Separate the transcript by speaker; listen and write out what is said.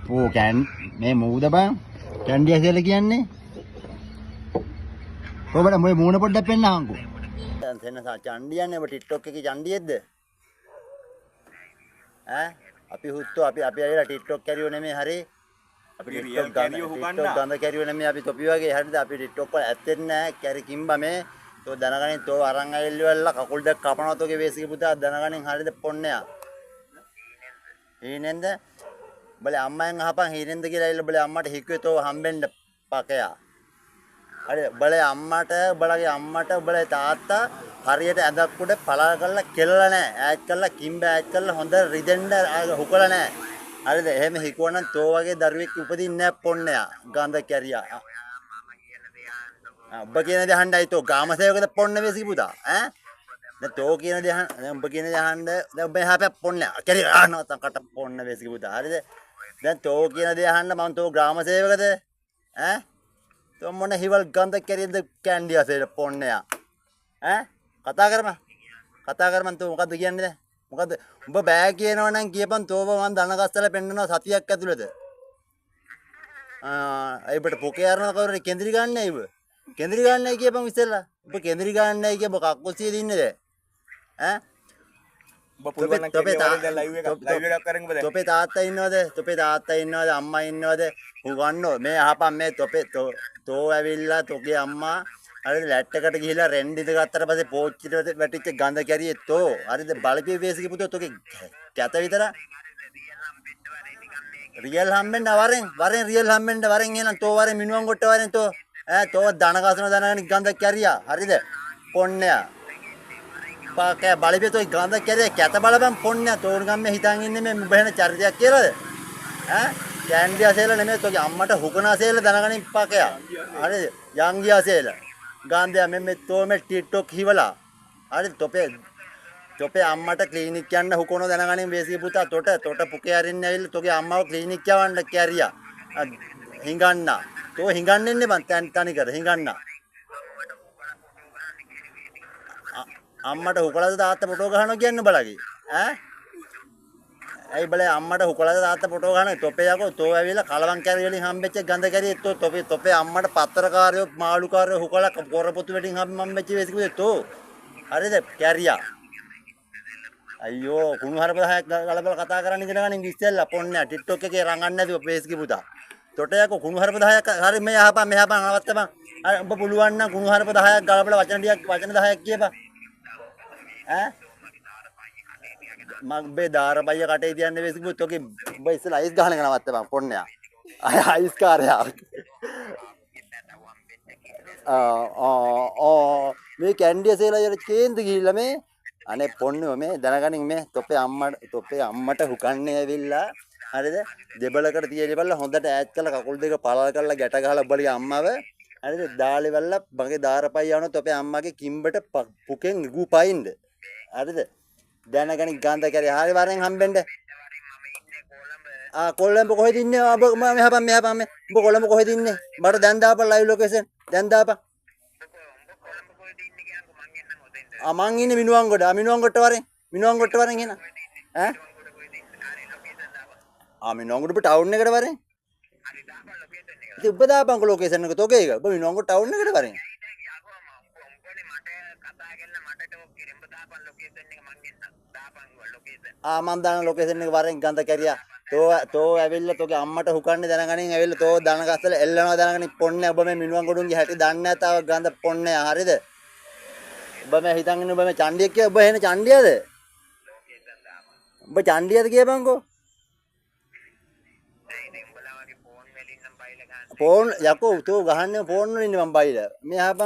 Speaker 1: ඕ can මේ මූද බං කැන්ඩියා කියලා කියන්නේ. ඔබට මොයි මූණ පොඩ්ඩක් පෙන්නහන්කෝ. දැන් සෙන්න සා චණ්ඩියන්නේ ඔබ ටික්ටොක් එකේ චණ්ඩියෙක්ද? ඈ අපි හුත්තෝ අපි අපි ඇවිල්ලා ටික්ටොක් කැරියෝ නෙමෙයි හරි. අපි ටික්ටොක් ටික්ටොක් ගඳ කැරියෝ නෙමෙයි අපි තොපි වගේ හරිද? අපි ටික්ටොක් වල ඇත්තෙත් නෑ කැරි කිම්බා මේ. තෝ දැනගනින් තෝ අරන් ඇවිල්ලිවලා කකුල් දෙක කපනවා තෝගේ වේසික පුතා දැනගනින් හරිද පොන්නයා. හීනෙන්ද? බලේ අම්මෙන් අහපන් හීනෙන්ද කියලා ඇවිල්ලා බලේ අම්මට හිකුවේ තෝ හම්බෙන්න පකයා. හරි බලේ අම්මට උඹලගේ අම්මට උඹලගේ තාත්තා හරියට ඇඳක් උඩ පළල් කරලා කෙලලා නෑ. ඈත් කරලා කිම්බ ඈත් කරලා හොඳ රිදෙන්න හුකලා නෑ. හරිද? එහෙම හිකුවා නම් තෝ වගේ දරුවෙක් උපදින්නේ නෑ පොන්නයා. ගඳ කැරියා. උඹ කියන දේ අහන්නයි තෝ ගාම සේවකද පොන්න වේසික පුතා ඈ? දැන් තෝ කියන දේ අහන්න දැන් උඹ කියන දේ අහන්න දැන් උඹ එහා පැත්ත පොන්න කැරියා අහනවා කට පොන්න වේසික පුතා හරිද? දැන් තෝ කියන දේ අහන්න මං තෝ ග්‍රාම සේවකද ඈ? තෝ මොන හිවල් ගඳ කැරියද කැන්ඩියා සේර පොන්නයා ඈ? කතා කරමන් කතා කරමන් තෝ මොකද්ද කියන්නේ දැන්? මොකද්ද උඹ බෑ කියනවා නම් කියපන් තෝව මං දන ගස්සලා පෙන්නනවා සතියක් ඇතුළත. ආ අය උඹට පොකේ අරනවා කවුරුහරි කෙන්දිරි ගන්නයි උඹ. කෙන්දිරි ගන්නයි කියපන් ඉස්සෙල්ලා. උඹ කෙන්දිරි ගන්නයි කිය උඹ කක්කොසියේ ඉන්නේ දැන් ඈ?
Speaker 2: උඹ පුළුවන් නම්
Speaker 1: තොපේ
Speaker 2: කෙලිය වරෙන් දැන් ලයිව් එකක් ලයිව් එකක් කරන් උඹ දැන්.
Speaker 1: තොපේ තාත්තා ඉන්නවද? තොපේ තාත්තා ඉන්නවද? අම්මා ඉන්නවද? හුගන්නෝ මේ අහපන් මේ තොපේ තෝ ඇවිල්ලා තොගේ අම්මා හරිද ලැට් එකට ගිහිල්ලා රෙන්ඩ් ඉඳ ගත්තට පස්සේ පෝච්චිට වැටිච්ච ගඳ කැරියේ තෝ හරිද බලපිය වේසික පුතෝ තෝගේ කැත විතර රියල් හම්බෙන්න වරෙන් වරෙන් රියල් හම්බෙන්න වරෙන් එහෙනම් තෝ වරෙන් මිනුවන් ගොට්ට වරෙන් තෝ ඈ තෝ දන ගසන දනගනි ගඳ කැරියා හරිද පොන්නයා පාකෑ බලපිය තෝ ගඳ කැරියා කැත බලපන් පොන්නයා තෝ නිකන් මේ හිතන් ඉන්නේ මේ උඹ වෙන චරිතයක් කියලාද ඈ කැන්ඩියා සේල නෙමෙයි තෝගේ අම්මට හුකනා සේල දනගනින් පාකයා හරිද යංගියා සේල ගාන්ධයා මේ මේ තෝ මේ ටික්ටොක් හිවලා හරි තොපේ තොපේ අම්මට ක්ලිනික් යන්න හුකනෝ දැනගනින් වේසික පුතා තොට තොට පුකේ අරින්න ඇවිල්ලා තෝගේ අම්මව ක්ලිනික් යවන්න කැරියා හිඟන්න තෝ හිඟන්න එන්නේ බං තනි තනි කර හිඟන්න අම්මට හුකලාද තාත්තා ෆොටෝ ගහනවා කියන්නේ බලගේ ඈ ඇයි බලේ අම්මට හුකලාද තාත්තා ෆොටෝ ගහන තොපේ යකෝ තෝ ඇවිල්ලා කලවම් කැරි වලින් හම්බෙච්ච ගඳ කැරියේ තෝ තොපේ තොපේ අම්මට පත්තරකාරයෝ මාළුකාරයෝ හුකලා කොරපොතු වලින් හම්බෙච්ච වේසික පුතේ තෝ හරිද කැරියා අයියෝ කුණු හරප 10ක් ගලපලා කතා කරන්න ඉගෙන ගනින් ඉස්සෙල්ලා පොන්නේ ටික්ටොක් එකේ රඟන්න නැතුව වේසික පුතා තොට යකෝ කුණු හරප 10ක් හරි මේ අහපන් මෙහාපන් නවත්තපන් හරි උඹ පුළුවන් නම් කුණු හරප 10ක් ගලපලා වචන ටිකක් වචන 10ක් කියපන් ඈ මං උඹේ දාරපයිය කටේ තියන්න වේසික පුතේ ඔකේ උඹ ඉස්සෙල්ලා අයිස් ගහන එක නවත්තපන් පොන්නයා අය අයිස් කාරයා ආ ආ ආ මේ කැන්ඩිය සේලා යට කේන්ද ගිහිල්ලා මේ අනේ පොන්නෝ මේ දැනගනින් මේ තොපේ අම්මට තොපේ අම්මට හුකන්නේ ඇවිල්ලා හරිද දෙබලකට තියලි බලලා හොඳට ඈත් කරලා කකුල් දෙක පළල් කරලා ගැට ගහලා උඹලගේ අම්මව හරිද දාලේ බලලා මගේ දාරපයි යවන තොපේ අම්මගේ කිම්බට පුකෙන් ගු පයින්ද හරිද දැනගනින් ගඳ කැරේ හරි වරෙන් හම්බෙන්න ආ කොළඹ කොහෙද ඉන්නේ ඔබ මෙහාපන් මෙහාපන් මේ උඹ කොළඹ කොහෙද ඉන්නේ මට දැන් දාපන් ලයිව් ලොකේෂන් දැන් දාපන් ආ මං ඉන්නේ මිනුවන්ගොඩ ආ මිනුවන්ගොඩට වරෙන් මිනුවන්ගොඩට වරෙන් එහෙනම් ඈ ආ මිනුවන්ගොඩ ඔබ ටවුන් එකට වරෙන් ඉතින් ඔබ දාපන්කෝ ලොකේෂන් එක තෝගේ එක ඔබ මිනුවන්ගොඩ ටවුන් එකට වරෙන් ආ මං දාන ලොකේෂන් එක වරෙන් ගඳ කැරියා තෝ තෝ ඇවිල්ලා තෝගේ අම්මට හුකන්නේ දැනගනින් ඇවිල්ලා තෝ දන ගස්සලා එල්ලනවා දැනගනින් පොන්නේ ඔබ මේ මිනුවන් ගොඩුන්ගේ හැටි දන්නේ නැහැ තාව ගඳ පොන්නේ හරිද ඔබ මේ හිතන් ඉන්නේ ඔබ මේ චණ්ඩියෙක් කියලා ඔබ එහෙන චණ්ඩියද ඔබ චණ්ඩියද කියපන්කෝ ෆෝන් යකෝ තෝ ගහන්නේ ෆෝන් වලින් ඉන්නේ මං බයිලා මේ අහපන්